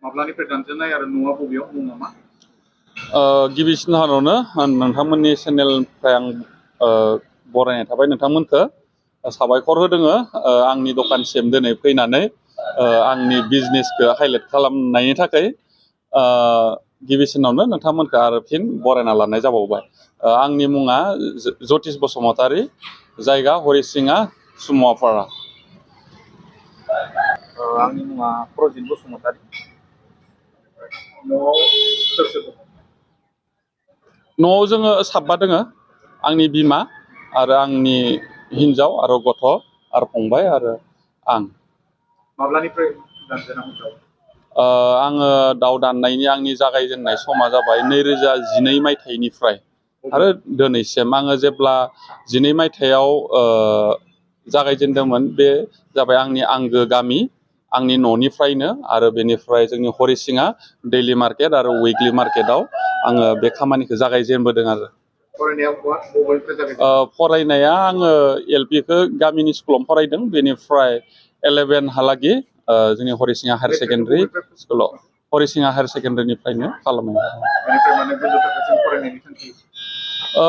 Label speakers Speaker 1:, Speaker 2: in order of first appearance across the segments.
Speaker 1: माब्लानिफ्राय दानजेननाय आरो न'आ बबेयाव मुङा मा?
Speaker 2: गिबिसिन हारावनो नोंथांमोननि चेनेलनिफ्राय आं बरायनाय थाबाय नोंथांमोनखौ साबायखर होदोङो आंनि दखानसिम दिनै फैनानै आंनि बिजनेसखौ हाइलाइट खालामनायनि थाखाय गिबिसिनावनो नोंथांमोनखौ आरो फिन बरायना लानाय जाबावबाय। आंनि मुङा ज्योतिष बसुमतारी, जायगा हरिसिङा सुमुवापारा।
Speaker 1: आंनि मुङा प्रजित बसुमतारी। न'आव सोर सोर दं?
Speaker 2: न'आव जोङो साबा दोङो, आंनि बिमा आरो आंनि हिन्जाव आरो गथ' आरो फंबाय आरो आं।
Speaker 1: माब्लानिफ्राय दानजेनामोन दाउ?
Speaker 2: आङो दाउ दाननायनि आंनि जागायजेननाय समा जाबाय 2012 मायथाइनिफ्राय आरो दिनैसिम। आङो जेब्ला 12 मायथाइयाव जागायजेनदोंमोन, बे जाबाय आंनि आंगो गामि, आंनि न'निफ्रायनो, आरो बेनिफ्राय जोंनि हरिसिङा दैलि मार्केट आरो उइकलि मार्केटआव आङो बे खामानिखौ जागायजेनबोदों आरो। फरायनाया आङो एलपिखौ गामिनि स्कुलावनो फरायदों, बेनिफ्राय 11 हालागै जोंनि हरिसिङा हायार सेकेन्डारि स्कुलाव, हरिसिङा हायार सेकेन्डारिनिफ्रायनो खालामो।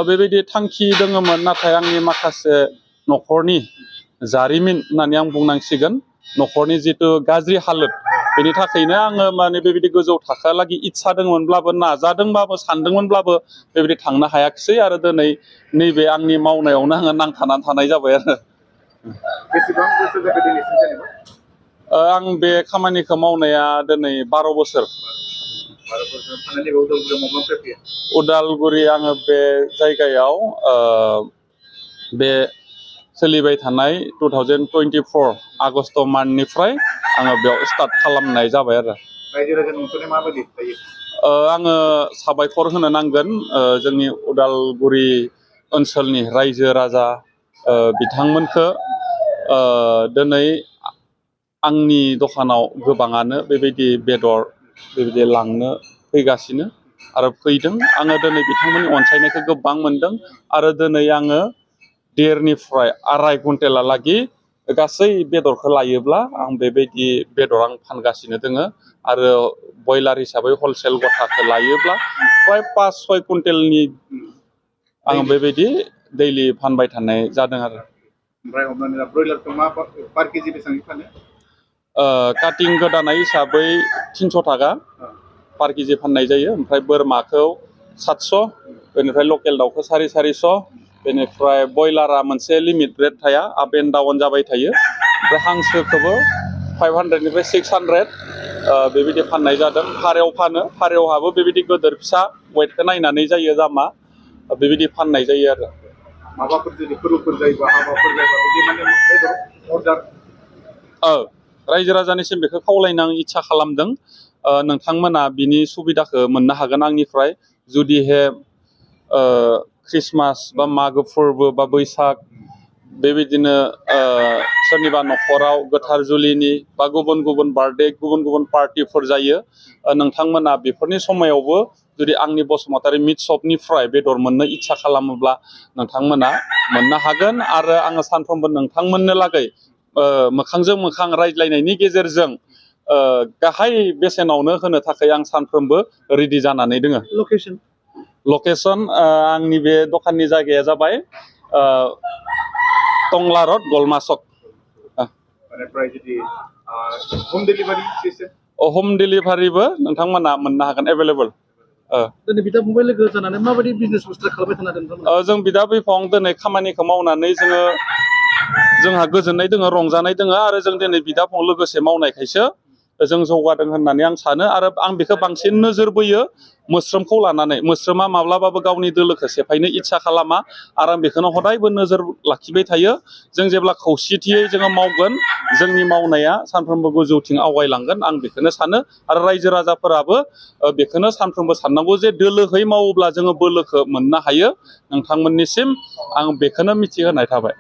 Speaker 2: बेबायदि थांखि दङमोन, नाथाय आंनि माखासे न'खरनि जारिमिन होननानै आं बुंनांसिगोन, न'खरनि जिथु गाज्रि हालोद, बेनि थाखायनो आङो माने बेबायदि गोजौ थाखोआलागै इस्सा दंमोनब्लाबो, नाजादोंबाबो, सानदोंमोनब्लाबो बेबायदि थांनो हायाखिसै आरो दिनै नैबे आंनि मावनायावनो आङो नांथानानै थानाय जाबाय आरो।
Speaker 1: बेसेबां बोसोर जाखो दिनैसिम जेनेबा?
Speaker 2: आं बे खामानिखौ मावनाया दिनै 12 बोसोर। उदालगुरि आङो बे जायगायाव बे सोलिबाय थानाय 2024 आगस्ट मान्थनिफ्राय आङो बेयाव स्टार्ट खालामनाय जाबाय आरो।
Speaker 1: रायजो राजानि अनसुंथाया माबायदि दायो?
Speaker 2: आङो साबायखर होनो नांगोन जोंनि उदालगुरि ओनसोलनि रायजो राजा बिथांमोनखौ। दिनै आंनि दखानाव गोबाङानो बेबायदि बेदर बेबायदि लांनो फैगासिनो आरो फैदों। आङो दिनै बिथांमोननि अनसायनायखौ गोबां मोनदों आरो दिनै आङो 1.5निफ्राय 2.5 कुइन्टेलालागि गासै बेदरखौ लायोब्ला आं बेबायदि बेदर आं फानगासिनो दोङो। आरो बयलार हिसाबै हलसेल गथाखौ लायोब्ला फ्राय 5-6 कुइन्टेलनि आं बेबायदि दैलि फानबाय थानाय जादों आरो।
Speaker 1: ओमफ्राय हमनानै ला ब्रयलारखौ मा पार केजि बेसेबां फानो?
Speaker 2: काटिं गोदानाय हिसाबै 300 थाखा पार केजि फाननाय जायो। ओमफ्राय बोरमाखौ 700, बेनिफ्राय लकेल दाउखौ 450, बेनिफ्राय बयलारा मोनसे लिमिट रेट थाया, आप एन्ड डाउन जाबाय थायो। ओमफ्राय हांसोखौबो 500निफ्राय 600 बेबायदि फाननाय जादों। फारौ फानो, फारौहाबो बेबायदि गोदोर फिसा वेटखौ नायनानै जायो दामा, बेबायदि फाननाय जायो आरो।
Speaker 1: माबाफोर जुदि फोरबोफोर जायोबा, हाबाफोर जायोबा बिदि माने अर्डार
Speaker 2: रायजो राजानिसिम बेखौ खावलायनो आं इच्सा खालामदों, नोंथांमोना बिनि सुबिदाखौ मोननो हागोन आंनिफ्राय। जुदिहे ख्रिस्टमास बा मागो फोरबो बा बैसाग बेबायदिनो सोरनिबा न'खराव गोथार जुलिनि बा गुबुन गुबुन बार्थडे, गुबुन गुबुन पार्टिफोर जायो, नोंथांमोना बेफोरनि समायावबो जुदि आंनि बसुमतारी मिट शपनिफ्राय बेदर मोननो इच्सा खालामोब्ला नोंथांमोना मोननो हागोन। आरो आङो सानफ्रोमबो नोंथांमोननो लागै मोखांजों मोखां रायज्लायनायनि गेजेरजों गाहाय बेसेनावनो होनो थाखाय आं सानफ्रोमबो रेडि जानानै दोङो। लकेसन आंनि बे दखाननि जायगाया जाबाय टंला रड, गलमा चक। हम डिलिभारिबो नोंथांमोना मोननो हागोन, एभेलेबल।
Speaker 1: दिनै बिदा फंबाय लोगो जानानै माबायदि बिजनेस स्टार्ट खालामबाय थानो?
Speaker 2: जों बिदा बिफं दिनै खामानिखौ मावनानै जोंहा गोजोननाय दोङो, रंजानाय दोङो, आरो जों दिनै बिदा फं लोगोसे मावनायखायसो जों जौगादों होननानै आं सानो। आरो आं बेखौ बांसिन नोजोर बोयो मोस्रोमखौ लानानै। मोस्रोमा माब्लाबाबो गावनि दोलोखौ सेफायनो इच्सा खालामा, आरो आं बेखौनो हदायबो नोजोर लाखिबाय थायो। जों जेब्ला खौसेथियै जोङो मावगोन, जोंनि मावनाया सानफ्रोमबो गोजौथिं आवगायलांगोन, आं बेखौनो सानो। आरो रायजो राजाफोराबो बेखौनो सानफ्रोमबो साननांगौ जे दोलोहै मावोब्ला जोङो बोलोखौ मोननो हायो। नोंथांमोननिसिम आं बेखौनो मिथिहोनाय थाबाय।